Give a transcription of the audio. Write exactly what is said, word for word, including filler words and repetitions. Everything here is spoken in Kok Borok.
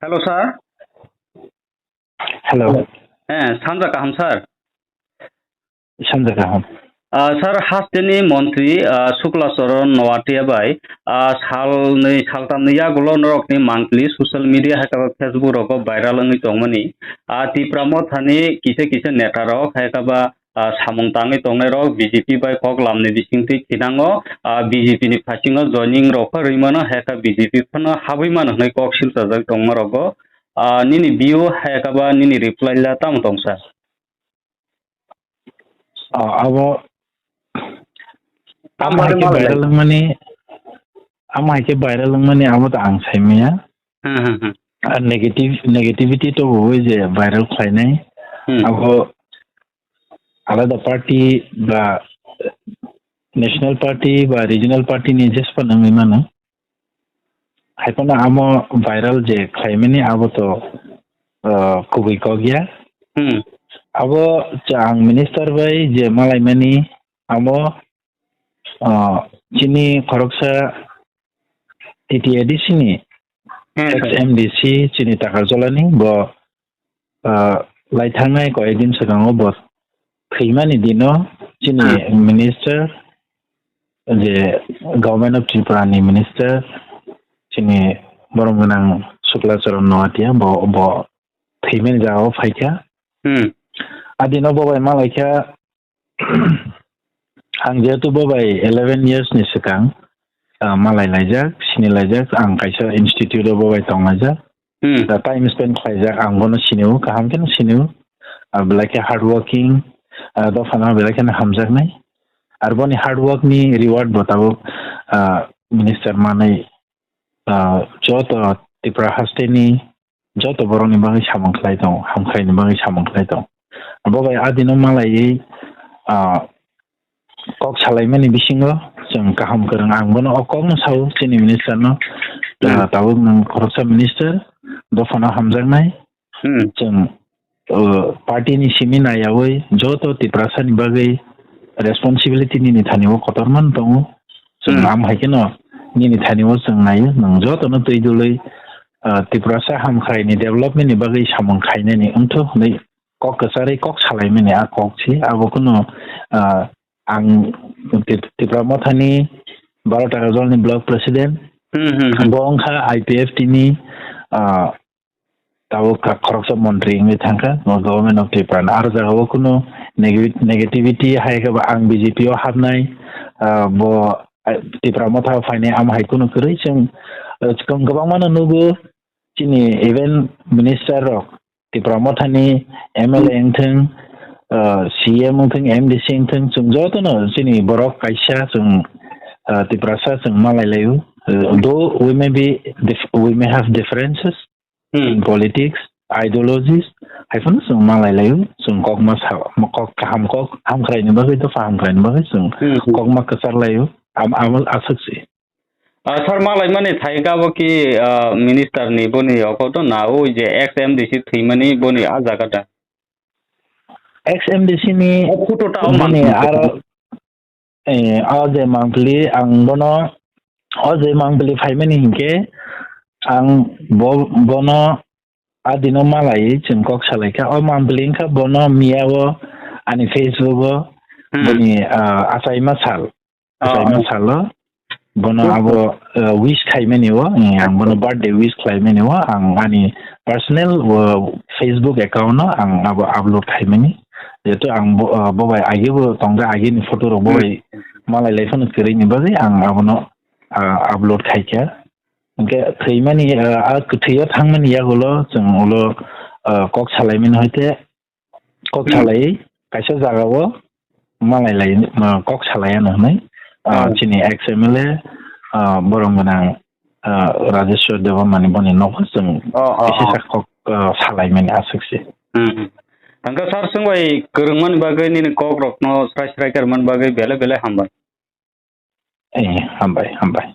Hello, sir. Hello. Eh, sanja kaham, sir. Sanja kaham. Ah, sir, hasteni montri, ah, Sukla Charan Noatia bai, ah, salnwi saltamni yagulo norokni monthly social media hai khe Facebook rogo viral wngwi tongmani. Ah, Tipra Mothani kisa kisa neta rok hai khe ba, ah, samung tangwi tongnai rok B J P bai kok lamni bisingtwi khinango, ah, B J P ni phasingo joining rok pha rwi mano, hai khe B J P phano habwi mano hwnwi kok silchajak tongma rogo. Ah, nini view hai khe ba nini reply la tamo tong sir? Ah, abo, abo Tamo hai khe malai viral wngmani, amo hai khe viral wngmani abo to ang saimaya. Hmm, hmm, hmm. Ah, negative, negativity to bo je viral khlainai. Hmm. Abo alada party ba national party ba regional party ni jespa nangwi mano. Haiphano amo viral je khlaimani abo to, ah, kubui kok ya. Hmm. Abo cha ang minister bai je malaimani amo, ah, chini khoroksa T T A D C ni Hmm, ex hmm. M D C chini Takarjolani bo, ah, lai thangnai koi din swkango bo thwimani dino chini Hmm. minister je Government of Tripura ni minister chini borom gwnang Sukla Charan Noatia bo, bo thwimani jagao phaikha. Hmm. Adino bo bai malaikha, ang jehetu bo bai eleven years ni swkang, ah, malai laijak, sini laijak, ang kaisa institute o bo bai tong laijak. Hmm. Da time spend khlaijak, ang bono sinio, kaham kheno sinio. Ah, belai khe hard working, ah, dophano belai kheno hamjaknai. Ar boni hard work ni reward bo tabuk, ah, minister manwi, ah, joto Tripura haste ni joto borok ni bagwi samung khlai tongo, hamkrai ni bagwi samung khlai tongo. Bo bai adino malaiwi, ah, kok salaimani bisingo chwng kaham kwrwng, ang bono o kokno sao chini minister no, Hmm. ah, tabuk nwng khoroksa minister, dophano hamjaknai. Hmm. Chwng, uh, party ni simi nayawi joto Tiprasa ni bagwi responsibility nini thani o kotor man tongo. Chwng Hmm. am hai kheno nini thani o chwng naio, nwng joto no twi dului, uh, Tiprasa hamkrai ni development ni bagwi samung khainani wngthu hwnwi kok kwcharwi kok salaimani a kok se abo kheno, ah, ang Tip-, Tipra Mothani baro Takarjolni block president, Hmm, hmm, hmm. Bo wngkha I P F T ni, ah, tabuk ka-, khoroksa montri wngwi thangkha, bo Government of Tripura ni. Aro jagao kheno negi-, negativity hai khe bo ang B J P o hapnai, ah, bo, ah, Tipra Motha o phainai amo hai kheno kwrwi chwng, ah, chwng kwbangma no nugo chini even minister rok Tipra Mothani M L A wngthung, uh, C M wngthung, M D C wngthung, chwng jotono chini borok kaisa chwng, uh, Tiprasa chwng malai laio. Uh, though we may be dif-, we may have differences Hmm. in politics, ideologies, haiphano chwng malai laio, chwng kok ma sa, ma kok kaham kok, hamkrai ni bagwi, dopha hamkrai ni bagwi chwng Hmm. kok ma kwchar laio, am-, amo aswk se. Ah, sir, malaimani thai gabo ki, ah, minister ni boni oko to na o je ex M D C thwimani boni a jaga da. Ex M D C ni O photo ta o boni man- aro, eh, o je mangpili ang bono, o je mangpili phaimani hinkhe ang bo-, bono a dino malai chwng kok salaikha. O mangpili wngkha bono miya o ani Facebook o Hmm. boni, ah, achaima sal. Kaima salo, bono abo, eh, wish khaimani o, eh, ang bono birthday wish khlaimani o, ang ani personal, o, Facebook account o ang abo upload khaimani. Jehetu ang bo, eh, bo bai age bo tongkha, age ni photo rok bo bai malai lai phano kwrwi ni bagwi ang abono, ah, upload khaikha. Hwnkhe thwimani, eh, a kwthwio thangmani yagulo chwng ulo, eh, kok salaimani hoite kok Hmm. salai, kaisa jagao malai lai, ma, kok salai ano hwnwi, ah, Oh. chini ex M L A, ah, borom gwnang, ah, Rajeshwar Debbarma ni boni nogo chwng Oh, oh, kisa oh. sa kok, ah, salai mani aswk se. Hmm. Hwnkhe sir, chwng bai kwrwngmani bagwi nini kok rokno srai srai kwrwngmani bagwi belai belai hambai. Eh, hambai, hambai.